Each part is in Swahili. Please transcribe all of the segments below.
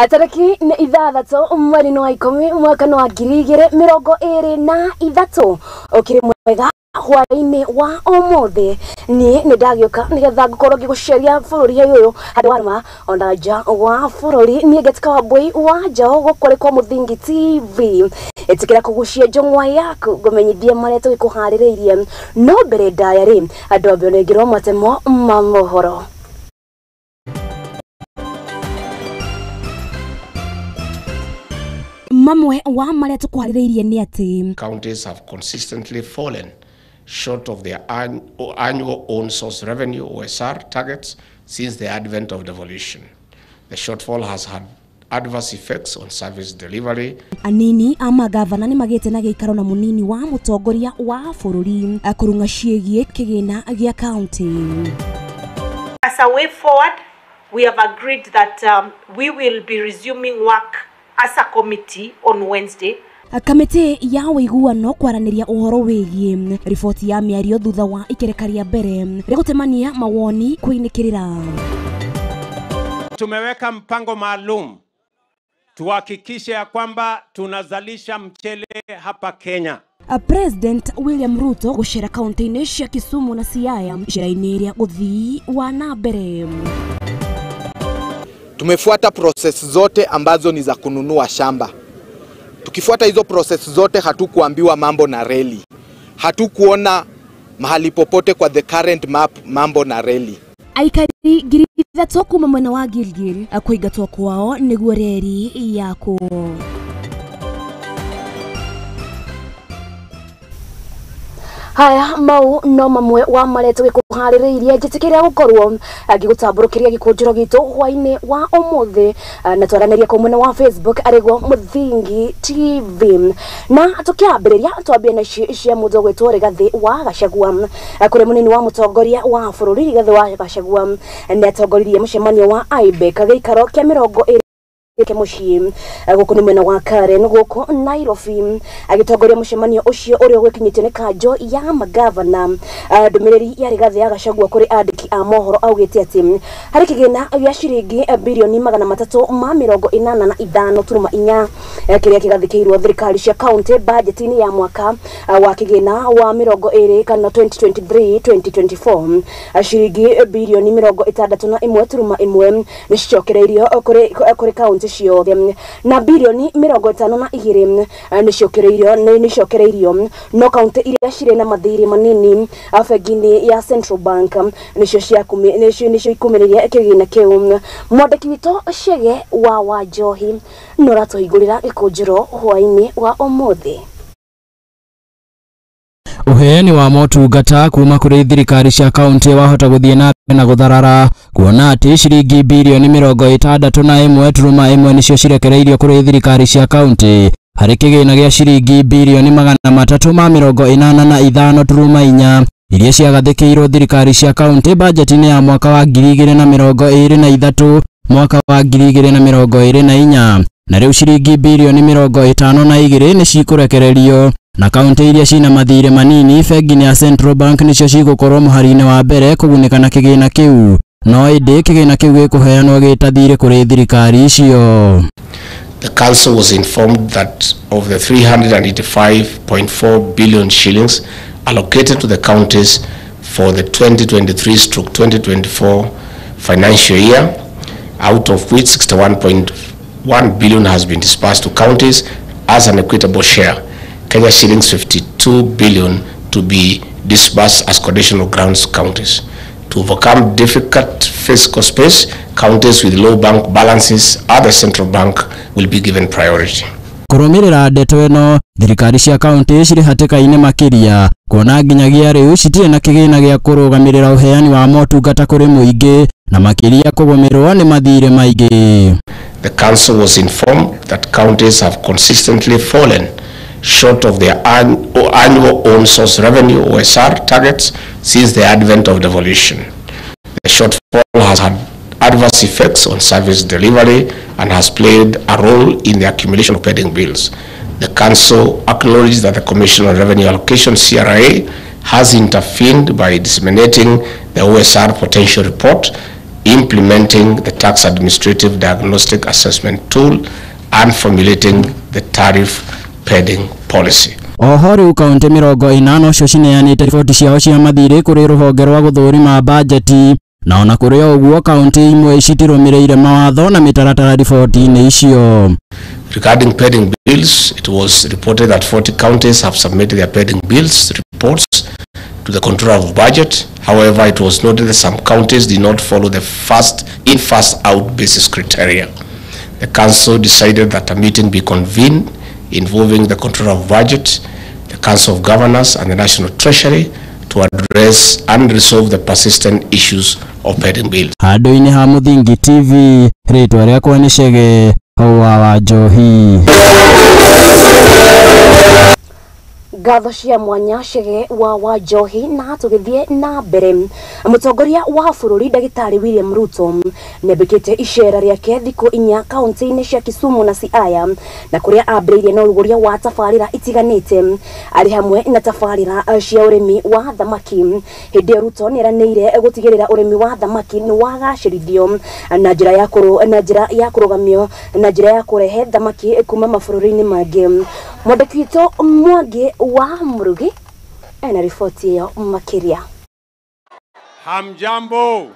Tariki nĩ 6 mweri wa 10 mwaka wa 2023 ukiri mwega hwaini wa umuthi ni nĩ ndagĩũka nĩgetha ngũkorwo ngĩgũceria bũrũri ũyũ handũ wa ona nja wa bũrũri. Niĩ ngetika Wambui wa Njaũ gũkũ rĩ kwa Mũthingi TV, ĩtĩkĩra kũgucia njũng'wa yaku ngũmenyithie marĩa tũgĩkũharĩrĩirie. No mbere ndaya rĩ, andũ ambe onengerwo matemo ma mohoro. Mamwe wa marĩa tũkũharĩrĩirie nĩ atĩ counties have consistently fallen short of their annual own source revenue OSR targets since the advent of devolution. The shortfall has had adverse effects on service delivery. Anini ama gavana nĩ magĩte na gĩikaro na munini wa mũtongoria wa bũrũri kũrung'a ciĩgiĩ kĩgĩna gĩa county. As a way forward, we have agreed that we will be resuming work as a committee on Wednesday. Kamĩtĩ ya ũiguano kwaranĩria ũhoro wĩgiĩ riboti ya mĩario thutha wa ikereka rĩa mbere rĩa gũtemania mawoni kũinĩkĩrĩra. Tumeweka mpango maalum tuhakikishe ya kwamba tunazalisha mchele hapa Kenya. President William Ruto gũcera kaunti-inĩ cia Kisumu na Siaya icera-inĩ rĩa ũthii wa na mbere. Tumefuata process zote ambazo ni za kununua shamba. Tukifuata hizo process zote hatukuambiwa mambo na reli. Hatukuona mahali popote kwa the current map mambo na reli. Aikari 3,000 kuma mwena wa Gilgil kũingatwo kwao nĩguo reri yakwo. Haya mau no mamwe wa marĩa tũgĩkũharĩrĩirie. Njĩtĩkĩria gũkorwo ngĩgũtambũrũkĩria gĩkũnjĩro gitũ hwainĩ wa ũmũthĩ, na twaranĩria kũu mwena wa Facebook arĩguo Mũthingi TV. Na tũkĩambĩrĩria twambie na ici cia mũndũ ũgwĩtwo Rigathĩ wa Gachagua, kũrĩ mũnini wa mũtongoria wa bũrũri Rigathĩ wa Gachagua nĩ atongoririe mũcemanio wa IBEC gĩikaro kĩa 20 ke muciĩ gũkũ nĩ mwena wa Karen gũkũ Nairobi, agĩtongoria mũcemanio ũcio ũrĩa ũgĩkinyĩtio nĩ kanjo ya magavana. Ndũmĩrĩri ya Rigathĩ ya Gachagua kũrĩ andĩki a mohoro augĩte atĩ harĩ kĩgĩna gĩa ciringi birioni 385.4 kĩrĩa kĩgathĩkĩirwo thirikari cia county budget-inĩ ya mwaka wa kĩgĩna wa 20 kana 2023-2024. Ciringi birioni 61.1 nĩ cicokereirio kũrĩ county ciothe na birioni 52 nĩciũkĩrĩirio no kaunti iria cirĩ na mathirĩ manini bengi-inĩ ya Central Bank nĩcio ikumĩrĩria kĩgĩna kĩu. Mwandĩki witũ Chege wa Wanjohi nĩ ũratũhingũrĩra gĩkũnjĩro hwainĩ wa ũmũthĩ. Uheani wa motungata kuma kuri thirikari cia kaunti wahota guthie na mbere na gutharara kuona ati ciringi birioni 61.1 nicio cirekereirio kuri thirikari cia kaunti hari kigina gia ciringi birioni 385.4 iria ciagathĩkĩirwo thirikari cia kaunti bajeti-inĩ ya mwaka wa 2023 mwaka wa 2024 na rĩu ciringi birioni 52 nĩ cikũrekererio na kaunti iria cina mathirĩ manini bengi-inĩ ya Central Bank nicio cigũkorwo mũhari-inĩ wa mbere kũgunĩka na kĩgĩna kĩu, no ĩndĩ kĩgĩna kĩu gĩkũheanwo gĩta thirĩ kũrĩ thirikari icio. The council was informed that of the 385.4 billion shillings allocated to the counties for the 2023-2024 financial year, out of which 61.1 billion has been disbursed to counties as an equitable share. Kenya shillings 52 billion to be disbursed as conditional grants to counties. To overcome difficult fiscal space, counties with low bank balances at the central bank will be given priority. Kũrũmĩrĩra ndeto ĩno, thirikari cia kaunti cirĩ hatĩka-inĩ makĩria kuona nginyagia rĩu citirĩ na kĩgĩna gĩa kũrũgamĩrĩra ũheani wa motungata kũrĩ mũingĩ na makĩria kũgũmĩrwo nĩ mathirĩ maingĩ. The council was informed that counties have consistently fallen short of their annual own source revenue OSR targets since the advent of devolution. The shortfall has had adverse effects on service delivery and has played a role in the accumulation of pending bills. The council acknowledged that the Commission on Revenue Allocation CRA has intervened by disseminating the OSR potential report implementing the Tax Administrative Diagnostic Assessment Tool, and formulating the tariff padding policy. Oho rĩu kaunti 80 cio cineanĩte riboti ciao cia mathirĩ kũrĩ rũhonge rwa gũthũrima bajeti, na ona kũrĩ ũguo kaunti imwe citirũmĩrĩire mawatho na mĩtaratara riboti-inĩ icio. Regarding pending bills, it was reported that 40 counties have submitted their pending bills reports to the Controller of Budget. However, it was noted that some counties did not follow the first in, first out basis criteria. The Council decided that a meeting be convened involving the Controller of Budget, the Council of Governors, and the National Treasury to address and resolve the persistent issues of pending bills. Handũ-inĩ ha Mũthingi TV, rĩtwa rĩakwa nĩ Chege wa Njohi. Ngatho cia mwanya Chege wa Njohi. Na tũgĩthiĩ na mbere, mũtongoria wa bũrũri ndagĩtarĩ William Ruto nĩambĩkĩte icera rĩake thikũ 4 kaunti-inĩ cia Kisumu na Siaya, na kũrĩa ambĩrĩirie na ũrugũria wa tabarĩra itiganĩte arĩ hamwe na tabarĩra cia ũrĩmi wa thamaki. Hĩndĩ ĩyo Ruto nĩeranĩire gũtigĩrĩra ũrĩmi wa thamaki nĩ wagacĩrithio na njĩra ya na njĩra ya kũrũgamio na njĩra ya kũrehe thamaki kuma mabũrũri-inĩ mangĩ. Mwandĩki witũ Mwangi wa Murugi ena riboti ĩyo makĩria. Hamjambo.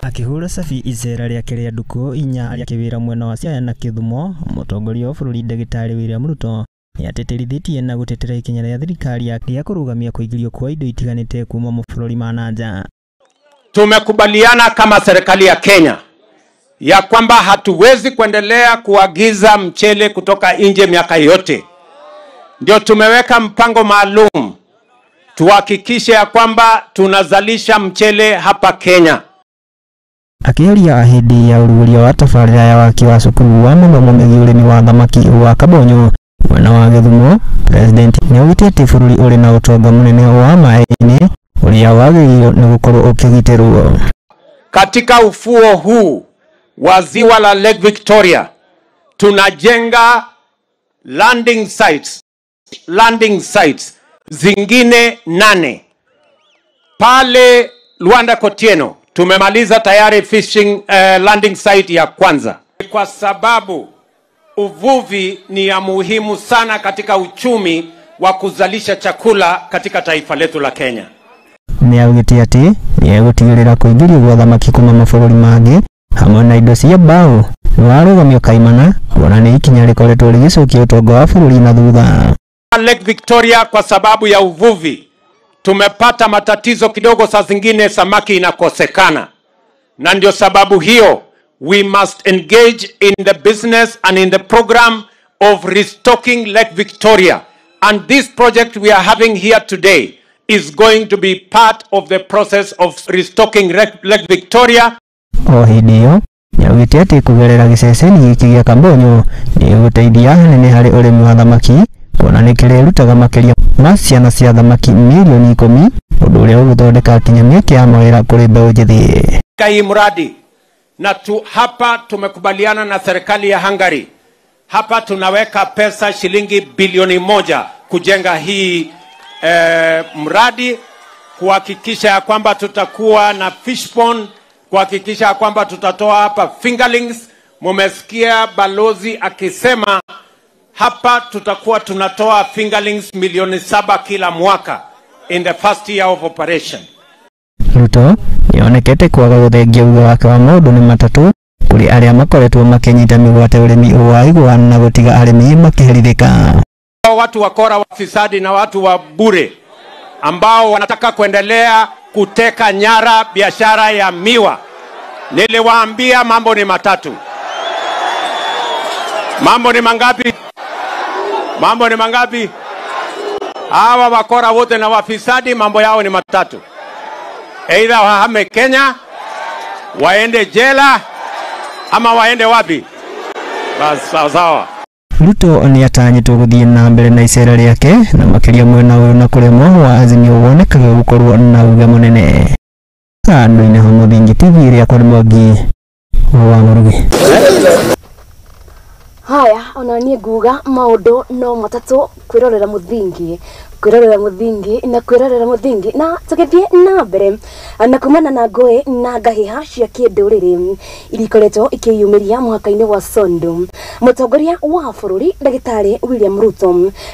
Akĩhũra cabi icera rĩake rĩa ndukũ 4 rĩa kĩwĩra mwena wa Siaya na Kĩthumo, mũtongoria wa bũrũri ndagĩtarĩ William Ruto nĩatĩtĩrithĩtie na gũtetera ikinya rĩa thirikari rĩa kũrũgamia kũingĩrio kwa indo itiganĩte kuma mabũrũri ma na nja. Tumekubaliana kama serikali ya Kenya ya kwamba hatuwezi kuendelea kuagiza mchele kutoka nje miaka yote. Ndio tumeweka mpango maalum tuhakikishe ya kwamba tunazalisha mchele hapa Kenya. Akĩaria hĩndĩ ya ũrugũria wa tabarĩra ya waki wa cukuru wa mathomo megiĩ ũrĩmi wa thamaki wa Kabonyo mwena wa Gĩthumo, President nĩaugĩte atĩ bũrũri ũrĩ na ũtonga mũnene wa maĩ-inĩ ũrĩa wagĩrĩirwo nĩ gũkorwo ũkĩgitĩrwo. Katika ufuo huu wa ziwa la Lake Victoria tunajenga landing sites zingine 8 pale Luanda Kotieno. Tumemaliza tayari fishing landing site ya kwanza, kwa sababu uvuvi ni ya muhimu sana katika uchumi wa kuzalisha chakula katika taifa letu la Kenya. Nĩaugĩte atĩ nĩegũtigĩrĩra kũingĩrio gwa thamaki kuma mabũrũri mangĩ hamwe na indo cia mbaũ nĩwarũgamio kaimana, kuona nĩ ikinya rĩkoretwo rĩgĩcokia ũtonga wa bũrũri na thutha. Lake Victoria, kwa sababu ya uvuvi tumepata matatizo kidogo, saa zingine samaki inakosekana, na ndio sababu hiyo we must engage in the business and in the program of restocking Lake Victoria, and this project we are having here today is going to be part of the process of restocking Lake Victoria. O hĩndĩ ĩyo nĩaugĩte atĩ kũgerera gĩceceni gĩkĩ gĩa Kabonyo nĩgũteithia hanene harĩ ũrĩmi wa thamaki, kuona nĩ kĩrĩrutaga makĩria ma ciana cia thamaki mirioni 10, ũndũ ũrĩa ũgũthondeka nginya mĩeke ya mawĩra kũrĩ mbeũ njĩthĩ. Hii mradi na hapa tumekubaliana na serikali ya Hungary. Hapa tunaweka pesa shilingi bilioni 1 kujenga hii mradi, kuhakikisha ya kwamba tutakuwa na fish pond, kuhakikisha ya kwamba tutatoa hapa fingerlings. Mumesikia balozi akisema hapa tutakuwa tunatoa fingerlings milioni 7 kila mwaka in the first year of operation. Ruto nĩonekete kwaga gũthengia uge wake wa maũndũ nĩ matatũ kũrĩ arĩa makoretwo makĩnyita mĩgwate ũrĩmi wa igwa na gũtiga arĩmi makĩherithĩka. Watu wakora, wafisadi na watu wa bure ambao wanataka kuendelea kuteka nyara biashara ya miwa. Niliwaambia mambo ni matatu. Mambo ni mangapi? Mambo ni mangapi? Hawa wakora wote na wafisadi mambo yao ni matatu. Aidha wahame Kenya, waende jela, ama waende wapi? Bas, sawa sawa. Ruto nĩatanyĩtwo gũthiĩ na mbere na icera rĩake na makĩria mwena ũyũ na kũrĩa mwena wa Azimio wonekaga gũkorwo na uge mũnene. Kando-inĩ ha Mũthingi TV, rĩakwa nĩ Mwangi wa Mũrugi. Haya, ona niĩ nguga maũndũ no matatũ kwĩrorera Mũthingi. Kwirorera muthingi na kwirorera muthingi na tugithie na mbere na kumana na ngũĩ na ngahiha cia kĩndũrĩrĩ iria ikoretwo ikĩyumĩria mũhaka-inĩ wa Sondu. Mũtongoria wa bũrũri Ndagĩtarĩ William Ruto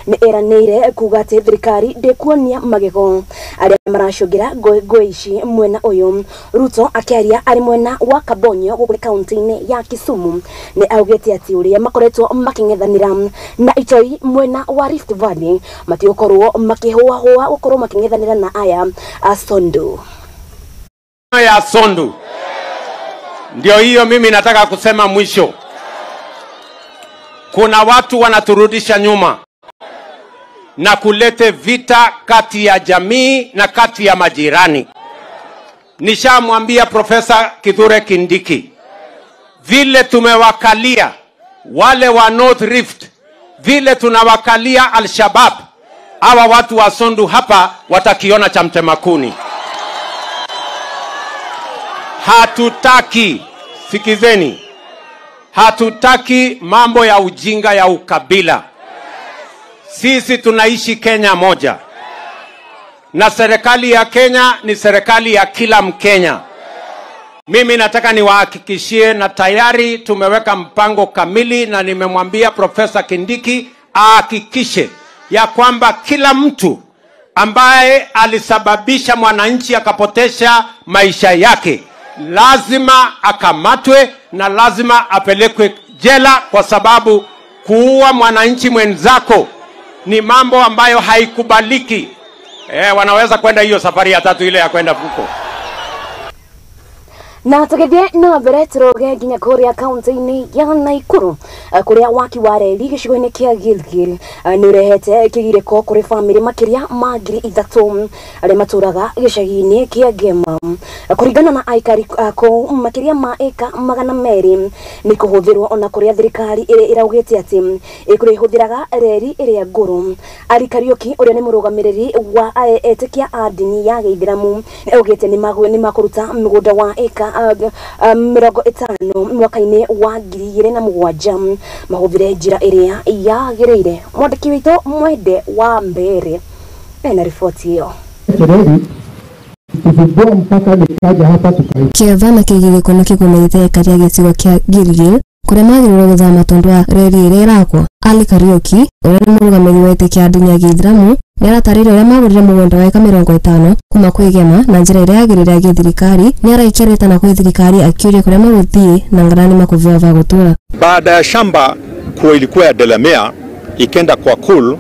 nĩ eranĩire kuga atĩ thirikari ndĩkuonia magego arĩa maracũngĩra ngũĩ ici mwena ũyũ. Ruto akĩaria arĩ mwena wa Kabonyo gũkũ kaunti-inĩ ya Kisumu nĩ augĩte atĩ ũrĩa makoretwo makĩng'ethanĩra na itoi mwena wa Rift Valley matigũkorwo makĩhũahũa gũkorwo makĩng'ethanĩra na aya a Sondu. Ya Sondu ndio hiyo mimi nataka kusema mwisho. Kuna watu wanaturudisha nyuma na kulete vita kati ya jamii na kati ya majirani. Nishamwambia Profesa Kithure Kindiki vile tumewakalia wale wa North Rift, vile tunawakalia Al-Shabaab, hawa watu wa Sondu hapa watakiona cha mtemakuni. Hatutaki, sikizeni, hatutaki mambo ya ujinga ya ukabila. Sisi tunaishi Kenya moja, na serikali ya Kenya ni serikali ya kila Mkenya. Mimi nataka niwahakikishie, na tayari tumeweka mpango kamili, na nimemwambia Profesa Kindiki ahakikishe ya kwamba kila mtu ambaye alisababisha mwananchi akapotesha maisha yake lazima akamatwe na lazima apelekwe jela, kwa sababu kuua mwananchi mwenzako ni mambo ambayo haikubaliki. Wanaweza kwenda hiyo safari ya tatu ile ya kwenda huko. Na tugithie na mbere turoge nginya kuria kaunti-inĩ ya Nakuru kuria waki wa reri gĩcigo-inĩ kĩa Gilgil nĩ ũrehete kĩgirĩko kũrĩ bamĩrĩ makĩria ma 3,000 arĩa matũraga gĩcagi-inĩ kĩa Ngema. Kũringana na aikari kũu makĩria ma ĩka 200 nĩ kũhũthĩrwo ona kũrĩa thirikari ĩraugĩte atĩ ĩkũrĩhũthĩraga reri ĩrĩa ngũrũ. Ali Kariuki ũrĩa nĩ mũrũgamĩrĩri wa etĩkia a ndini ya Gĩithĩramu augĩte nĩ makũruta mũgũnda wa ĩka 50 mwaka-inĩ wa 2007 mahũthĩre njĩra ĩrĩa yagĩrĩire. Mwandĩki witũ Mwende wa Mbere ena riboti ĩyo. Kĩeva na kĩgirĩko nĩ kĩgũmĩrĩte aikari a gĩcigo kĩa Gilgil kũrĩa magĩrĩirwo gũthama tondũ wa reri ĩrĩa ĩrakwo. Ali Kariuki ũrĩa nĩ mũrũgamĩrĩri wa etĩkia a ndini ya Gĩithĩramu nĩaratarĩria ũrĩa magũrire mũgũnda wa ĩka 50 kuma kwĩ Gema na njĩra ĩrĩa yagĩrĩire ya gĩthirikari. Nĩaraikia rĩtana kwĩ thirikari akĩũria kũrĩa magũthiĩ na ngara nĩmakũheo va gũtũra. Baada ya shamba kuwa ilikuwa ya Delamere ikenda kwa Kul,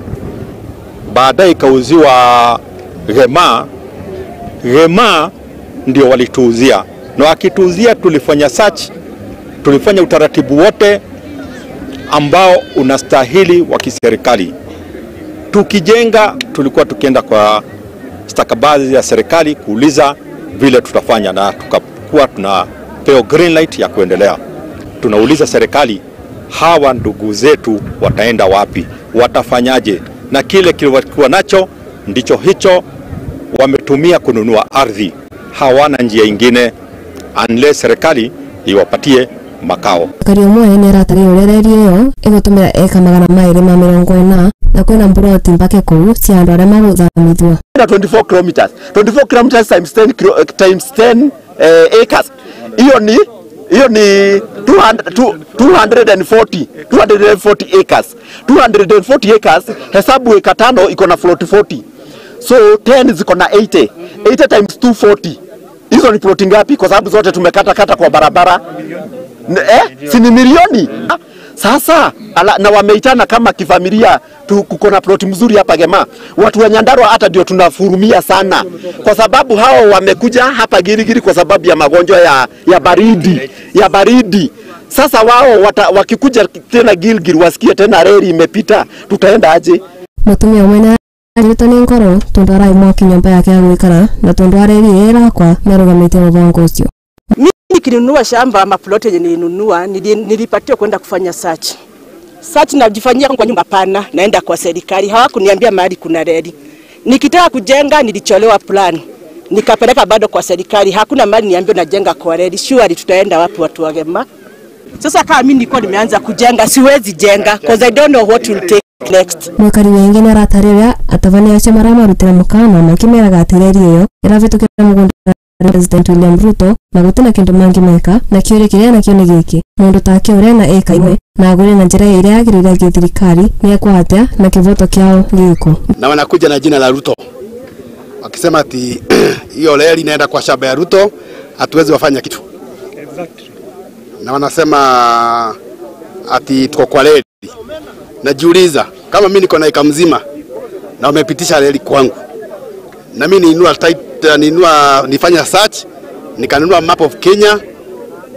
baadaye ikauziwa Gema. Gema ndio walituuzia, na wakituuzia tulifanya search, tulifanya utaratibu wote ambao unastahili wa kiserikali. Tukijenga tulikuwa tukienda kwa stakabadhi ya serikali kuuliza vile tutafanya, na tukakuwa tunapewa green light ya kuendelea. Tunauliza serikali, hawa ndugu zetu wataenda wapi, watafanyaje, na kile kilikuwa nacho ndicho hicho wametumia kununua ardhi. Hawana njia ingine unless serikali iwapatie makao. Kariũmwe nĩaratarĩria ũrĩa reri ĩyo ĩgũtũmĩra eka 240 na kwĩna mburoti mpake kũu cia andũ arĩa magũthamithio. 24 kilometers, 24 kilometers times 10 times 10 acres. Hiyo ni 240 acres. 240 acres, hesabu eka 5 iko na 40. So 10 ziko na 80. 80 times 240. Hizo ni ploti ngapi? Kwa sababu zote tumekata kata kwa barabara. Si ni milioni. Sasa na wameitana kama kifamilia, tuko na ploti mzuri hapa Gema. Watu wa Nyandarua hata ndio tunafurumia sana, kwa sababu hao wamekuja hapa Girigiri kwa sababu ya magonjwa ya baridi, ya baridi. Sasa wao wakikuja tena Gilgil wasikie tena reli imepita, tutaenda aje? Mutumia mwene arĩtwo nĩ ngoro tondũ araimwo nyũmba yake ya gũikara na tondũ wa reri ĩrĩa ĩrakwa nĩarũgamĩtie mũbango ũcio. Mimi nikinunua shamba ama plot yenye nilinunua, nilipatiwa kwenda kufanya search. Search najifanyia kwa nyumba pana, naenda kwa serikali, hawakuniambia mahali kuna reli. Nikitaka kujenga nilicholewa plan. Nikapeleka bado kwa serikali, hakuna mahali niambiwa najenga kwa reli. Surely tutaenda wapi watu wa Gema? Sasa kama mimi nilikuwa nimeanza kujenga, siwezi jenga because I don't know what will take Next. Mwikari wengi nĩ aratarĩria atabania acio maramarutĩra mũkana makĩmeraga atĩ reri ĩyo ĩravĩtũkĩra mũgũnda wa President William Ruto na gũtirĩ na kĩndũ mangĩmeka na kĩũria kĩrĩa nakĩo nĩ gĩkĩ mũndũ take ũrĩa na ĩka imwe na agũre na njĩra ĩrĩa yagĩrĩire gĩthirikari nĩ ekwo atĩa na kĩvoto kĩao gĩkũ. Na wanakuja na jina la Ruto wakisema ati hiyo reli inaenda kwa shamba ya Ruto, hatuwezi wafanya kitu. Exactly. Na wanasema ati tuko kwa reli. Najiuliza kama mimi niko na eka mzima na wamepitisha reli kwangu, na mimi niinua nifanya search, nikanunua map of Kenya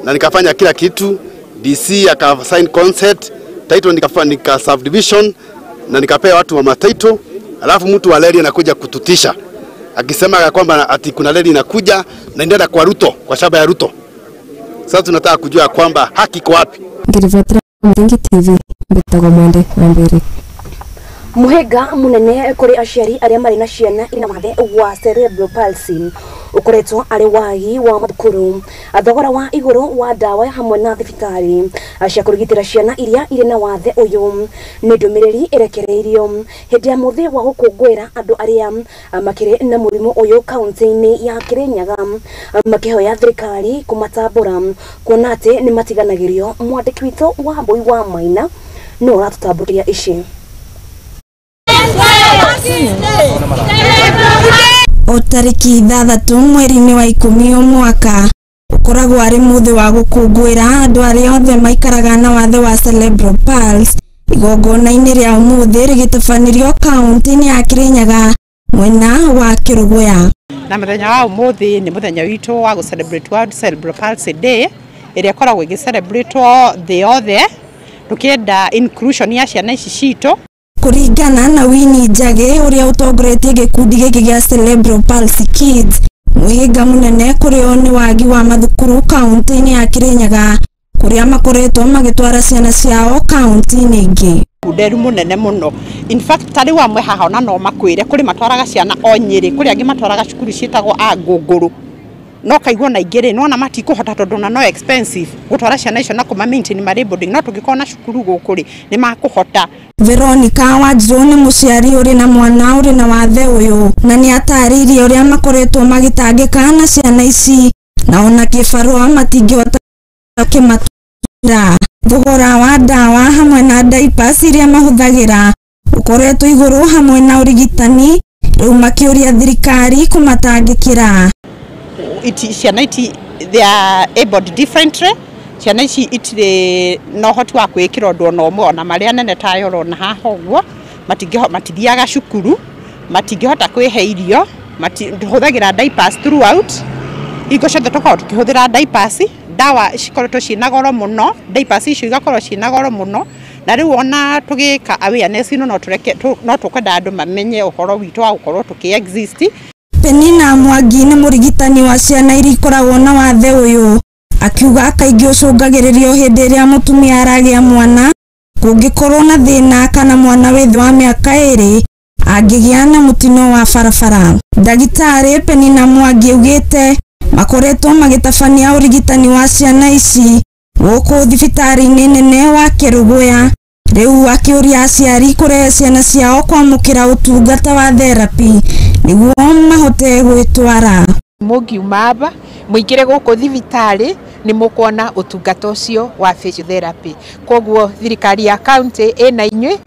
na nikafanya kila kitu, DC aka sign consent, title nikafanya nika subdivision na nikapea watu wa matitle, alafu mtu wa reli anakuja kututisha akisema kwamba ati kuna reli inakuja na inaenda kwa Ruto, kwa shamba ya Ruto. Sasa tunataka kujua kwamba haki iko wapi. Ngirivatra Muthingi TV mbitagwo Mwende wa Mbere. Muhega munene kuri aciari aria mari na ciana ina wathe wa cerebral palsy ukoretwo ari wagi wa mathukuru, thogora wa iguru wa ndawa hamwe na thibitari cia kurigitira ciana iria iri na wathe uyu ni ndumiriri irekereirio hindi ya muthi wa gukungwira andu aria makiri na murimu uyu kaunti-ini ya Kirinyaga makihoya thirikari kumatambura kuona ati ni matiganagirio. Mwandiki witu wa Mbui wa Maina no uratutamburia ici. O tariki 6 mweri-inĩ wa 10 o mwaka ũkoragwo arĩ mũthĩ wa gũkũngũĩra andũ arĩa othe maikaraga na wathe wa cerebral palsy. Igongona-inĩ rĩa ũmũthĩ rĩgĩtabanĩrio kaunti-inĩ ya Kirinyaga mwena wa Kĩrũgũya. Na mũthenya wa ũmũthĩ nĩ mũthenya witũ wa gũ celebrate World Cerebral Palsy Day ĩrĩa ĩkoragwo ĩgĩ celebrate thĩ yothe tũkĩenda inclusion ya ciana ici citũ. Kũringana na Winnie Njagi ũrĩa ũtongoretie gĩkundi gĩkĩ gĩa Cerebral Palsy Kids, mũhĩnga mũnene kũrĩ o nĩ wagi wa mathukuru kaunti-inĩ ya Kirinyaga kũrĩa makoretwo magĩtwara ciana ciao kaunti-inĩ ingĩ. Kunderu munene muno. In fact tari wa mwe haha ona no makwire kuri matwaraga ciana o Nyeri kuri angi matwaraga cukuru cietagwo a ngunguru no kaigua na ingĩ rĩ nona matikuhota tondu na no expensive gutwara ciana icio na kuma maintain marĩ boarding no tũngĩkorwo na cukuru gũkũ rĩ nĩ makũhota. Veronica Wanjiru nĩ mũciari ũrĩ na mwana ũrĩ na wathe ũyũ na nĩ atarĩirie ũrĩa makoretwo magĩtangĩka na ciana ici na ona kĩbarũa matingĩhota kĩmatwara. Thogora wa ndawa hamwe na diapers iria mahũthagĩra ũkoretwo igũrũ hamwe na ũrigitani rĩu makĩũria thirikari kũmatangĩkĩra. Ciana iti they are able differently. Ciana ici itirĩ na ũhoti wa kwĩĩkĩra ũndũ ona ũmwe ona marĩa nene tayo ũrona haha ũguo matithiaga cukuru matingĩhota kwĩhe irio hũthagĩra diapers throughout hingo ciothe tũkoragwo tũkĩhũthĩra diapers. Ndawa cikoretwo ciĩna goro mũno, diapers icio igakorwo ciĩna goro mũno na rĩu ona tũgĩka awareness ĩno no tũkwenda andũ mamenye ũhoro witũ wa gũkorwo tũkĩ exist. Penina Mwangi nĩ mũrigitani wa ciana iria ikoragwo na wathe ũyũ akiuga kaingĩ ũcũngagĩrĩrio hĩndĩ ĩrĩa mũtumia aragĩa mwana kũngĩkorwo na thĩna kana mwana wĩ thĩ wa mĩaka 2 angĩgĩa na mũtino wa barabara. Ndagĩtarĩ Penina Mwangi augĩte makoretwo magĩtabania ũrigitani wa ciana ici gũkũ thibitarĩ-inĩ nene wa Kĩrũgũya rĩu akĩũria aciari kũrehe ciana ciao kwamũkĩra ũtungata wa therapy nĩguo mahote gwĩtwara. Mũngiuma aba mũingĩre gũkũ thibitarĩ nĩ mũkuona ũtungata ũcio wa physiotherapy koguo thirikari ya county ĩna inyuĩ.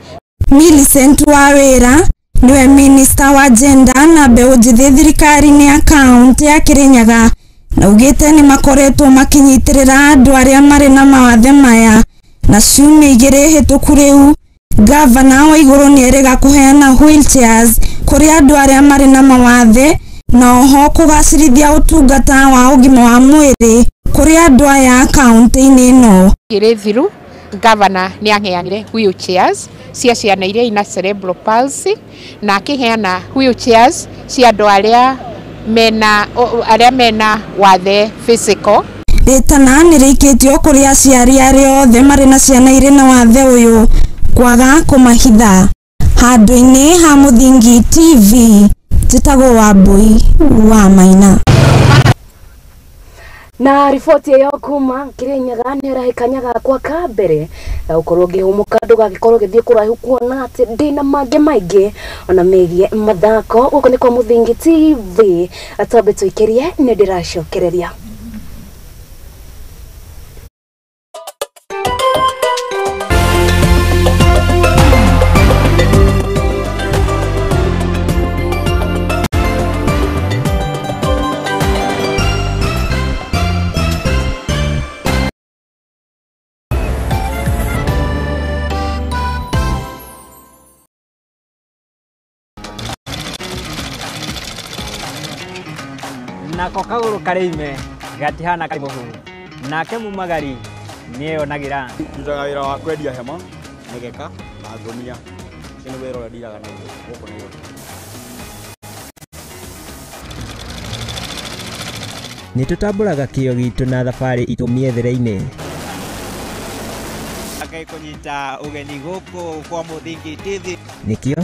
Millicent Wawira niwe minister wa gender na mbeũ njĩthĩ thirikari-inĩ ya county ya Kirinyaga na ugĩte nĩ makoretwo makinyitĩrĩra andũ arĩa marĩ na mawathe maya na ciumia 2 hĩtũku rĩu gavana wa igũrũ nĩ erĩga kũheana wheelchairs kũrĩ andũ arĩa marĩ na mawathe na oho kũgacĩrithia ũtungata wa ũgima wa mwĩrĩ kũrĩ andũ aya kaunti-inĩ ĩno. Igĩrĩ thiru gavana nĩ aheanire wheelchairs cia ciana iria ina cerebral palsy na akĩheana wheelchairs cia andũ arĩa mena wathe physical. Rĩtana nĩ rĩikĩtio kũrĩ aciari arĩa othe marĩ na ciana irĩ na wathe ũyũ kwaga kũmahitha. Handũ-inĩ ha Mũthingi TV njĩtagwo Wambui wa Maina. Na riboti ĩyo kuma Kirinyaga nĩ ĩrahe gakwa ka mbere gũkorwo ngĩhũmũka ndũgagĩkorwo ũgĩthiĩ kũraihu kuona atĩ ndĩna mangĩ maingĩ ona megiĩ mathako. Gũkũ nĩ kwa Mũthingi TV, twambe tũikĩrie nĩ ndĩracokereria. Nako kagũrũ karĩime gatihana karĩ mũhu nake mumagari nĩeyonagĩra. Ndutaga wĩra wa kwendia hema, mĩgeka na ngũnia. Ũcio nĩ wĩra ũrĩa ndiraga naguo gũkũ Nairobi. Nĩ tũtambũraga kĩo gitũ na thabarĩ itũ mĩethere-inĩ. Kũnyita ũgeni gũkũ kwa Mũthingi TV. Nĩkĩo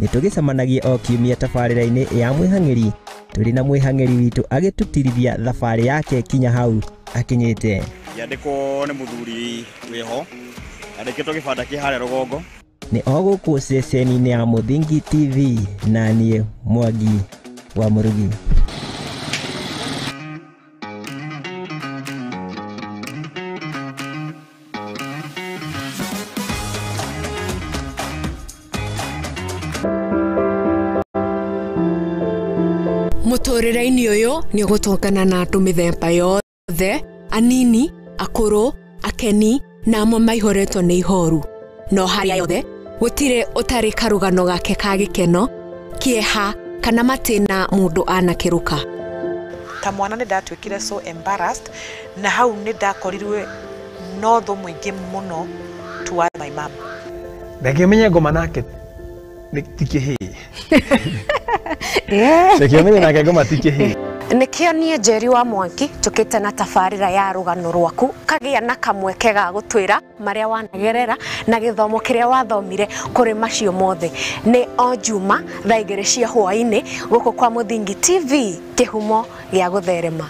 nĩ tũgĩcemanagia o kiumia tabarĩra-inĩ ya mwĩhang'ĩri tũrĩ na mwĩhang'ĩri witũ agĩtũtirithia thabarĩ yake kinya hau akinyĩte. Yandĩkwo nĩ mũthuri wĩho yandĩkĩtwo gĩbanda kĩ harĩa rũgongo. Nĩ o gũkũ ceceni-inĩ ya Mũthingi TV na niĩ Mwangi wa Mũrugi. Mũtũrĩre-inĩ ũyũ nĩ ũgũtũngana na andũ mĩthemba yothe, anini, akũrũ, akeni na amwe maihũrĩtwo nĩ ihoru. No harĩa yothe gũtirĩ ũtarĩ karũgano gake ka gĩkeno, kĩeha kana matĩna mũndũ anakĩrũka. Ta mwana nĩ ndatuĩkire so embarrassed na hau nĩ ndakorirwe no thũ mũingĩ mũno towards my mom. Ndangĩmenya ngoma nake ti kĩhĩĩ. Ndangĩmenya nake ngoma ti kĩhĩĩ. Nĩkĩo niĩ Njeri wa Mwangi tũkĩte na tabarĩra ya rũgano rwaku kagĩa na kamweke ga gũtwĩra marĩa wanagerera na gĩthomo kĩrĩa wathomire kũrĩ macio mothe. Nĩ o Juma thaa 2 cia hwaĩ-inĩ gũkũ kwa Mũthingi TV, kĩhumo gĩa gũtherema.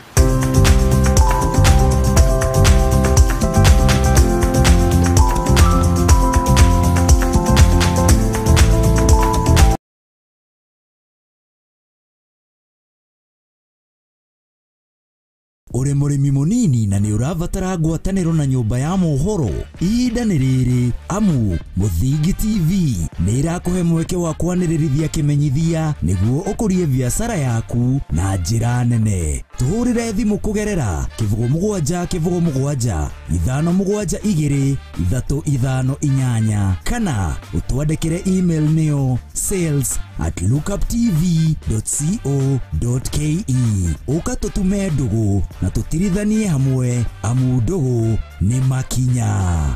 Ũrĩ mũrĩmi mũnini na nĩ ũrabatara ngwatanĩro na nyũmba ya mohoro, ihinda nĩ rĩrĩ amu Mũthingi TV nĩ ĩrakũhe mweke wa kwanĩrĩrithia kĩmenyithia nĩguo ũkũrie biacara yaku na njĩra nene. Tũhũrĩre thimũ kũgerera 07 07 572 358 kana ũtwandĩkĩre email nĩyo sales@lookuptv.co.ke. Ũka tũtume ndũgũ na tũtirithanie hamwe amu ndũgũ nĩ makinya.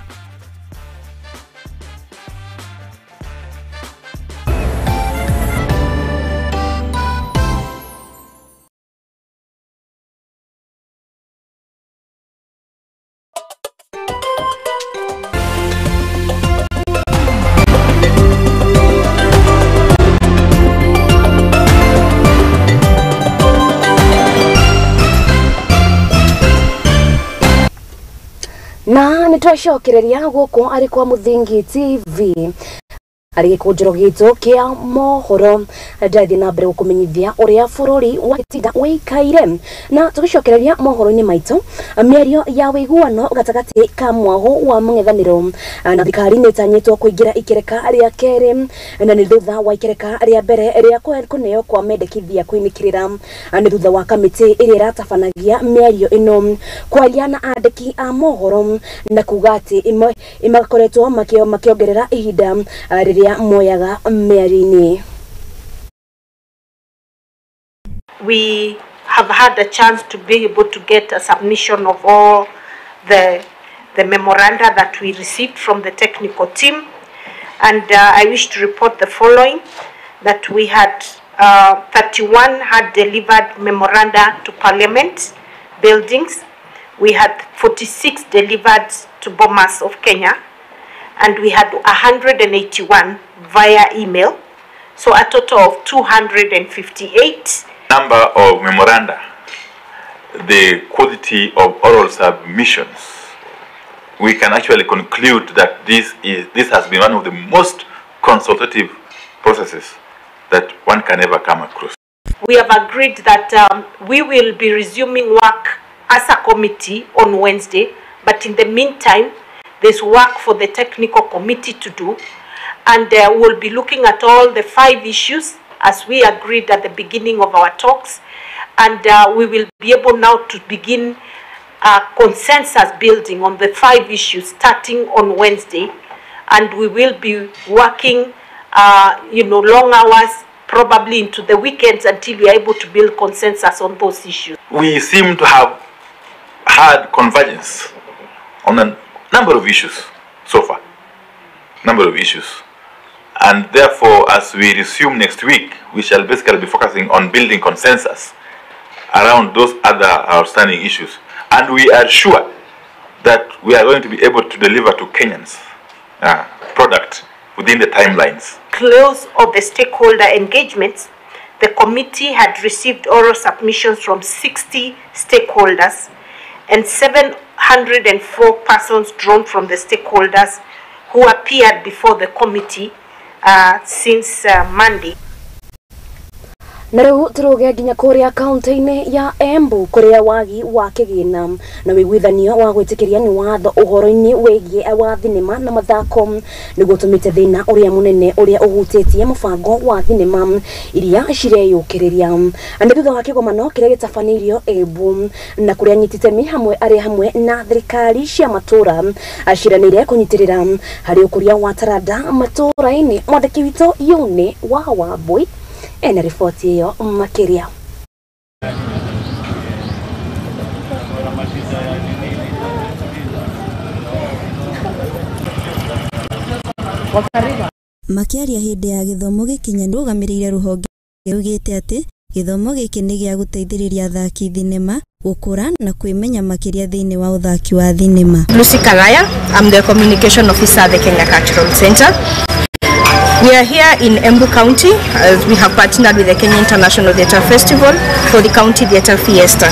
Na nĩ twacokereria gũkũ arĩ kwa Mũthingi TV arĩ gĩkũnjĩro gitũ kĩa mohoro ndathiĩ na mbere gũkũmenyithia ũrĩa bũrũri wa tinda wĩikaire. Na tũgĩcokereria mohoro-inĩ maitũ, mĩario ya wĩiguano gatagatĩ ka mwago wa mũng'ethanĩro na thirikari nĩ ĩtanyĩtwo kũingĩra ikereka rĩa kerĩ, na nĩ thutha wa ikereka rĩa mbere rĩa kũneo kwa mendekithia kũinĩkĩrĩra. Nĩ thutha wa kamĩtĩ ĩrĩa ĩratabanagia mĩario ĩno kwaria na andĩki a mohoro na kuga atĩ makoretwo makĩongerera ihinda rĩrĩa moyaga mĩario-inĩ. We have had a chance to be able to get a submission of all the memoranda that we received from the technical team, and I wish to report the following, that we had 31 had delivered memoranda to Parliament buildings, we had 46 delivered to Bomas of Kenya, and we had 181 via email, so a total of 258. Number of memoranda the quality of oral submissions, we can actually conclude that this has been one of the most consultative processes that one can ever come across. We have agreed that we will be resuming work as a committee on Wednesday, but in the meantime, there's work for the technical committee to do, and we'll be looking at all the 5 issues as we agreed at the beginning of our talks, and we will be able now to begin consensus building on the 5 issues starting on Wednesday, and we will be working long hours, probably into the weekends, until we are able to build consensus on those issues. We seem to have had convergence on a number of issues so far, And therefore, as we resume next week, we shall basically be focusing on building consensus around those other outstanding issues. And we are sure that we are going to be able to deliver to Kenyans product within the timelines. Close of the stakeholder engagements, the committee had received oral submissions from 60 stakeholders and 704 persons drawn from the stakeholders who appeared before the committee since Monday. Na rĩu tũrũge nginya kũrĩa kaunti-inĩ ya Embu kũrĩa wagi wa kĩgĩna na wĩiguithanio wa gwĩtĩkĩria nĩ watho ũhoro-inĩ wĩgiĩ wa thinema na mathako nĩguo ũtũmĩte thĩna ũrĩa mũnene ũrĩa ũhutĩtie mũbango wa thinema iria cireyũkĩrĩria. Nĩ thutha wa kĩgomano kĩrĩa gĩtabanĩirio Embu na kũrĩa anyiti itemi hamwe arĩ hamwe na thirikari cia matũra ciranĩire kũnyitĩrĩra harĩ ũkũria wa taranda matũra-inĩ. Mwandĩki witũ Yune wa Wambui ena riboti ĩyo makĩria. Makĩaria hĩndĩ ya gĩthomo gĩkinya rũgamĩrĩire rũhonge rugĩte atĩ gĩthomo gĩkĩ nĩ gĩa gũteithĩrĩria athaki thinema gũkũra na kwĩmenya makĩria thĩinĩ wa ũthaki wa thinema. Lucy Kalaya, I'm the communication officer at the Kenya Cultural Center. We are here in Embu County as we have partnered with the Kenya International Theatre Festival for the County Theatre Fiesta.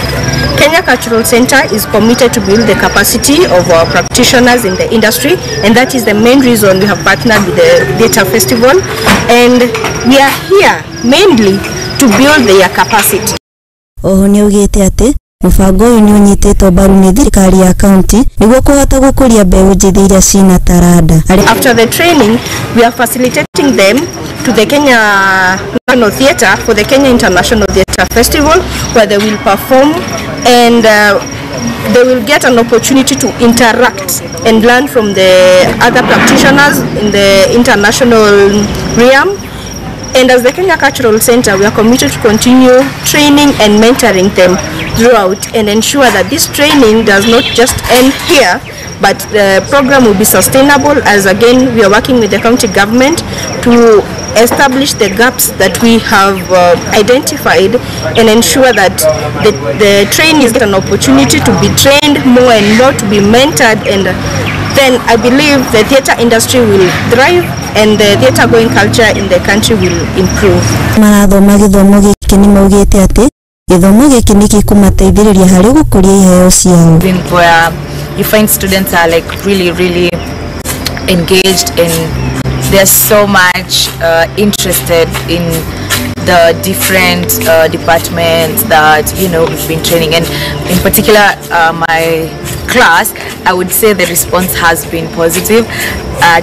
Kenya Cultural Center is committed to build the capacity of our practitioners in the industry, and that is the main reason we have partnered with the Theatre Festival, and we are here mainly to build their capacity. Oho nĩaugĩte atĩ mũbango ũyũ nĩ ũnyitĩtwo mbaru nĩ thirikari ya kaunti nĩguo kũhota gũkũria mbeũ njĩthĩ iria cina taranda. After the training, we are facilitating them to the Kenya National Theatre for the Kenya International Theatre Festival, where they will perform and they will get an opportunity to interact and learn from the other practitioners in the international realm. And as the Kenya Cultural Center, we are committed to continue training and mentoring them throughout and ensure that this training does not just end here, but the program will be sustainable, as again we are working with the county government to establish the gaps that we have identified and ensure that the trainees get an opportunity to be trained more and more, to be mentored, and then I believe the theatre industry will thrive and the theatre going culture in the country will improve. Marathoma gĩthomo gĩkĩ nĩ maugĩte atĩ gĩthomo gĩkĩ nĩ gĩkũmateithĩrĩria harĩ gũkũria iheo ciao. Where you find students are like really, really engaged and they're so much interested in the different departments that, you know, we've been training, and in particular my class, I would say the response has been positive.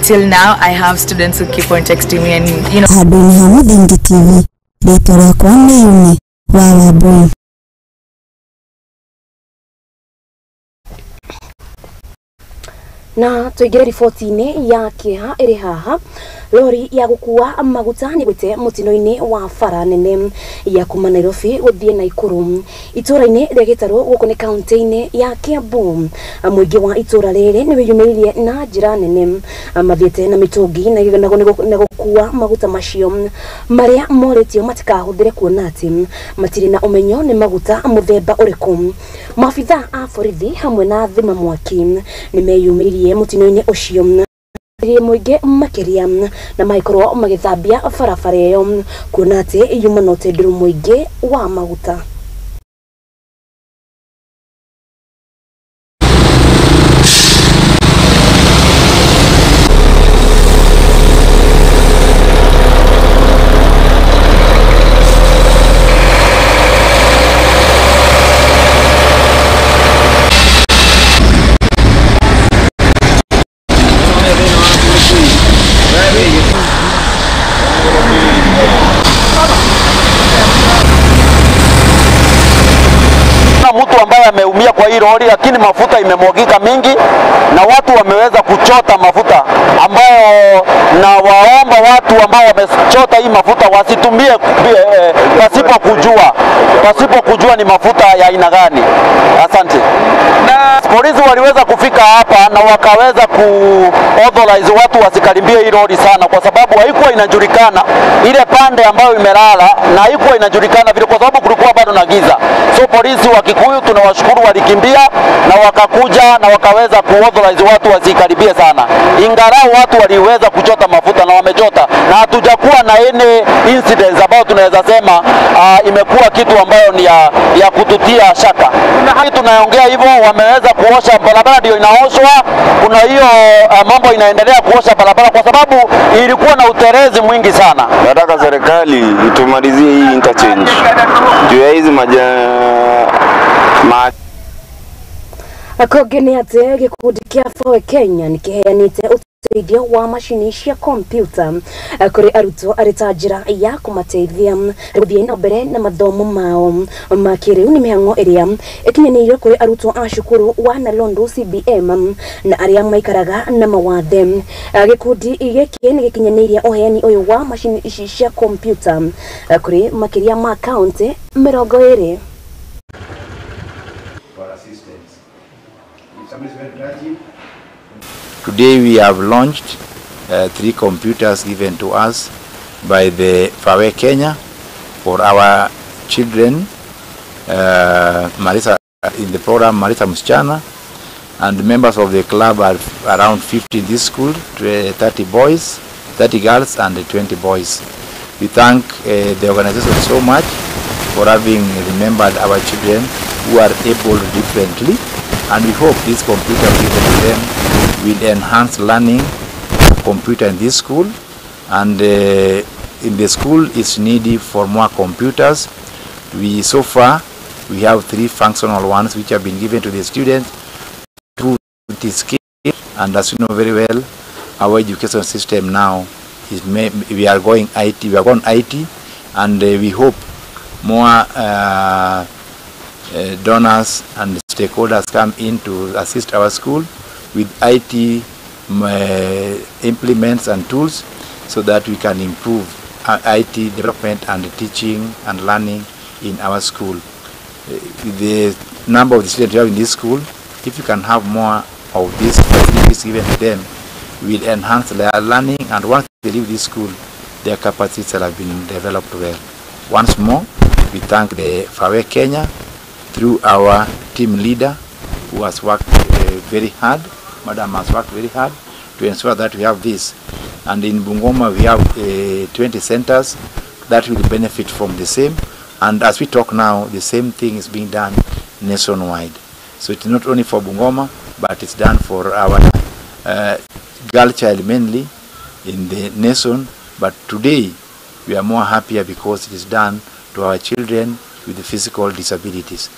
Till now I have students who keep on texting me and, you know. Handũ-inĩ ha Mũthingi TV, rĩtwa rĩakwa nĩ Yuni wa Wambui. Na tuingire riboti-inĩ ya kĩeha ĩrĩ haha. Lori ya gũkua maguta nĩ gwĩte mũtino-inĩ wa bara nene ya kuma Nairobi gũthiĩ Naikuru itũra-inĩ rĩa Gĩtarũ gũkũ nĩ kaunti-inĩ ya Kiambu. Mũingĩ wa itũra rĩrĩ nĩ wĩyumĩririe na njĩra nene mathiĩte na mĩtũngi na gũkua maguta macio marĩa morĩtio matikahũthĩre kuona atĩ matirĩ na ũmenyo nĩ maguta mũthemba ũrĩkũ. Maabitha a borithi hamwe na thima mwaki nĩ meyumĩririe mũtino-inĩ ũcio mũingĩ makĩria na magĩkorwo magĩthambia barabara ĩyo kuona atĩ yuma na ũtenderũ mũingĩ wa maguta. mtu ambaye ameumia kwa hii lori, lakini mafuta imemwagika mingi na watu wameweza kuchota mafuta ambayo, na waomba watu ambao wamechota hii mafuta wasitumie pasipo kujua ni mafuta ya aina gani. Asante. Na polisi waliweza kufika hapa na wakaweza ku-authorize watu wasikaribie hii lori sana, kwa sababu haikuwa inajulikana ile pande ambayo imelala na haikuwa inajulikana vile, kwa sababu kulikuwa bado na giza. So polisi wa Kikuyu tunawashukuru, walikimbia na wakakuja na wakaweza ku-authorize watu wasikaribie sana. Ingalau watu waliweza kuchota mafuta na wamechota, na hatujakuwa na any incidents ambayo tunaweza sema imekuwa kitu ambayo ni ya kututia shaka. Na tunaongea hivyo, wameweza kuosha barabara, ndio inaoshwa. Kuna hiyo mambo inaendelea kuosha barabara kwa sababu ilikuwa na utelezi mwingi sana. Nataka serikali itumalizie hii interchange juu ya hizi Kũngĩ atĩ gĩkundi kĩa FAWE Kenya nĩkĩheanĩte ũteithio wa macini cia kompyuta kũrĩ arutwo arĩ ta njĩra ya kũmateithia gũthiĩ na mbere na mathomo mao ma kĩrĩu. Nĩ mĩhang'o ĩrĩa ĩkinyanĩirio kũrĩ arutwo a cukuru wa Nalondo CBM na arĩa maikaraga na mawathe. Gĩkundi gĩkĩ nĩ gĩkinyanĩirie ũheani ũyũ wa macini ici cia kompyuta kũrĩ makĩria ma kaunti 20. Today we have launched 3 computers given to us by the FAWE Kenya for our children, Marisa, in the program Marisa Msichana, and members of the club are around 50 in this school, 30 boys, 30 girls and 20 boys. We thank the organization so much for having remembered our children who are able differently, and we hope this computer given to them will enhance learning of computer in this school, and in the school is needy for more computers. We so far we have 3 functional ones which have been given to the students, 2 skill, and as you know very well, our education system now is we are going IT, we are going IT, and we hope more donors and stakeholders come in to assist our school with IT implements and tools so that we can improve IT development and teaching and learning in our school. The number of the students we have in this school, if you can have more of these facilities given to them, will enhance their learning, and once they leave this school, their capacities have been developed well. Once more, we thank the FAWE Kenya through our team leader who has worked very hard. Madam has worked very hard to ensure that we have this. And in Bungoma we have 20 centers that will benefit from the same. And as we talk now, the same thing is being done nationwide. So it's not only for Bungoma, but it's done for our girl child mainly in the nation. But today we are more happier because it is done to our children with the physical disabilities.